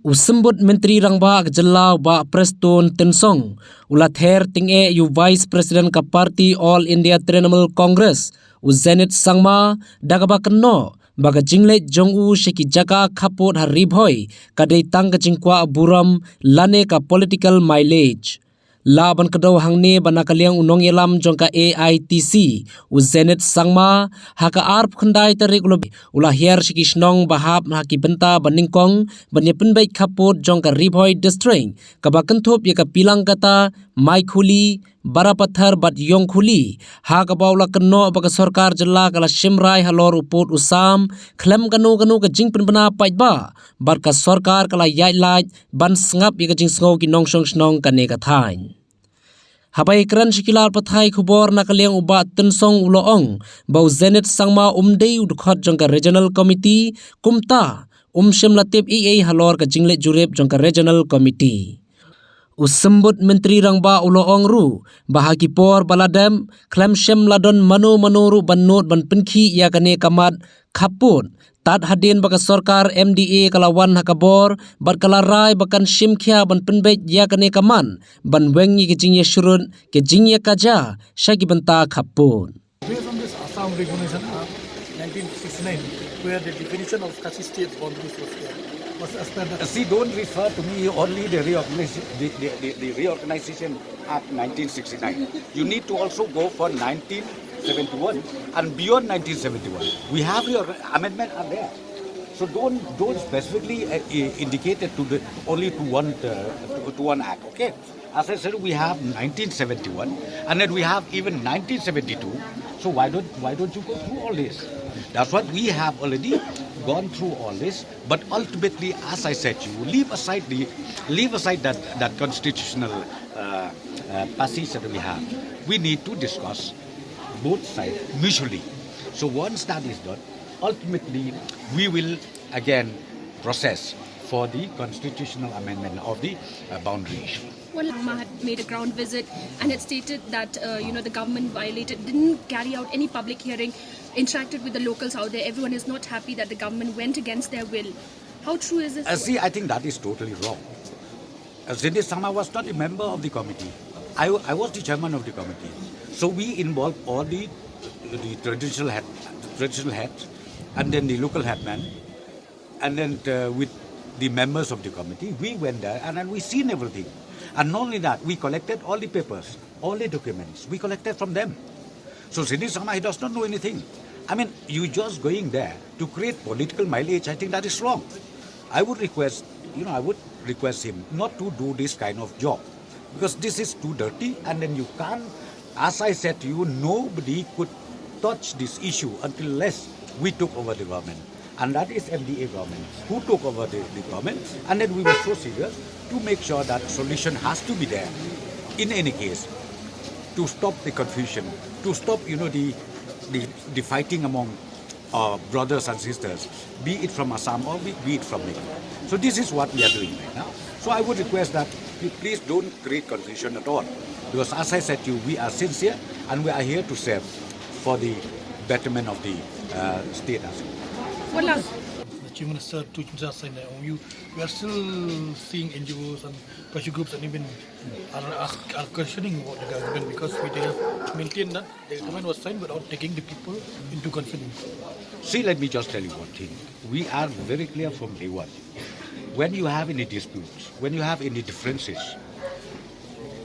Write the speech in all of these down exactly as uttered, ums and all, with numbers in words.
U Symbud Myntri Rangbah ka jylla u Bah Prestone Tynsong u la ther tyngeh ïa u Vice President ka party All India Trinamool Congress, u Zenith Sangma, da kaba kynnoh ba ka jingleit jong u sha ki jaka khappud ha Ri Bhoi ka dei tang ka jingkwah burom lane ka political mileage. Lah ban kdew hangne ba na ka liang u nongïalam jong ka A I T C, u Zenith Sangma, ha ka arphew khyndai tarik u la, u la hiar sha ki shnong ba hap ha ki bynta ba nyngkong ban ïa pynbeit khappud jong ka Ri Bhoi District, kaba kynthup ïa ka Pilangkata, Maikhuli, Barapathar bad Ïongkhuli, ha kaba u la kynnoh ba ka sorkar jylla ka la shim rai halor u pud u sam khlem kano kano ka jingpynbna paidbah, bad ka sorkar ka la ïaid lait ban sngap ïa ka jingsngew ki nongshong shnong kane ka thaiñ. Haba ïakren sha ki lad pathai khubor na ka liang u Bah Tynsong u la ong ba u Zenith Sangma um dei u dkhot jong ka Regional Committee, kumta um shym la tip ei ei halor ka jingleit jurip jong ka Regional Committee. U Symbud Myntri Rangbah u la ong ruh ba ha ki por ba la dep khlem shym la don mano mano ruh ban nud ban pynkhih ïa kane ka mat khappud, tad hadien ba ka sorkar M D A ka la wan ha ka bor bad ka la rai ba kan shim khia ban pynbeit ïa kane ka mat ban weng ïa ka jingïashrut, ka jingïakajia sha ki bynta khappud. Based on this Assam Recognition Act nineteen sixty-nine, where the definition of Khasi state boundaries was there, was as per the See, don't refer to me only the reorganization, the, the, the, the Reorganization Act nineteen sixty-nine. You need to also go for nineteen seventy-one and beyond nineteen seventy-one. We have your amendment are there. So don't, don't specifically, uh, i- indicate it to the, only to one, uh, to, to one act, okay? As I said, we have nineteen seventy-one, and then we have even nineteen seventy-two. So why don't, why don't you go through all this? That's what we have already gone through all this. But ultimately, as I said to you, leave aside the, leave aside that, that constitutional, uh, uh, passage that we have. We need to discuss both sides mutually. So once that is done, ultimately we will again process for the constitutional amendment of the, uh, boundary issue. Well, Sangma had made a ground visit and had stated that, uh, you know, the government violated, didn't carry out any public hearing, interacted with the locals out there. Everyone is not happy that the government went against their will. How true is this? Uh, see, I think that is totally wrong. Uh, Zenith Sangma was not a member of the committee. I, I was the chairman of the committee. So we involved all the, the traditional head, traditional head, and then the local headman, and then, uh, with the members of the committee, we went there and then we seen everything. And not only that, we collected all the papers, all the documents. We collected from them. So Zenith Sangma, he does not know anything. I mean, you just going there to create political mileage, I think that is wrong. I would request, you know, I would request him not to do this kind of job, because this is too dirty, and then you can't, as I said to you, nobody could touch this issue until less we took over the government. And that is M D A government who took over the, the government, and then we were so serious to make sure that solution has to be there in any case, to stop the confusion, to stop, you know, the, the, the fighting among, uh, brothers and sisters, be it from Assam or be, be it from Meghalaya. So this is what we are doing right now. So I would request that you please don't create confusion at all, because as I said to you, we are sincere and we are here to serve for the betterment of the, uh, state as well. Well, uh, The Chief Minister, two Chief Ministers signed the M O U. We are still seeing N G Os and pressure groups and even are, ask, are questioning what the government, because we, they have maintained that the agreement was signed without taking the people into consideration. See, let me just tell you one thing. We are very clear from day one. When you have any disputes, when you have any differences,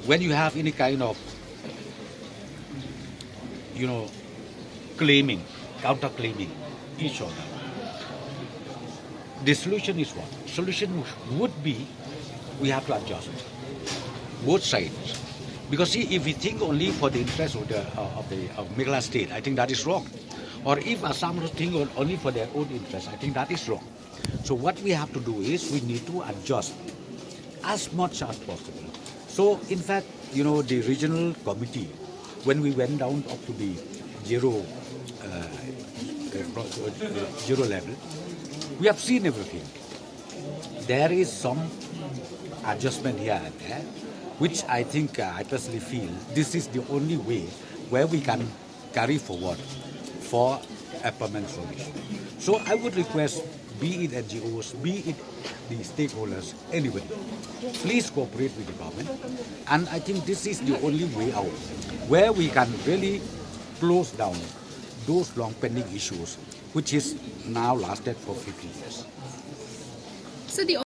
when you have any kind of, you know, claiming, counter-claiming each other, the solution is what? Solution would be we have to adjust both sides. Because see, if we think only for the interest of the, uh, of the, of Meghalaya state, I think that is wrong. Or if Assam think on- only for their own interest, I think that is wrong. So what we have to do is we need to adjust as much as possible. So in fact, you know, the regional committee, when we went down up to the zero, uh, uh, pro- uh, zero level, we have seen everything. There is some adjustment here and there, which I think, uh, I personally feel this is the only way where we can carry forward for a permanent solution. So I would request be it N G Os, be it the stakeholders, anybody. Please cooperate with the government. And I think this is the only way out where we can really close down those long pending issues which is now lasted for fifty years. So the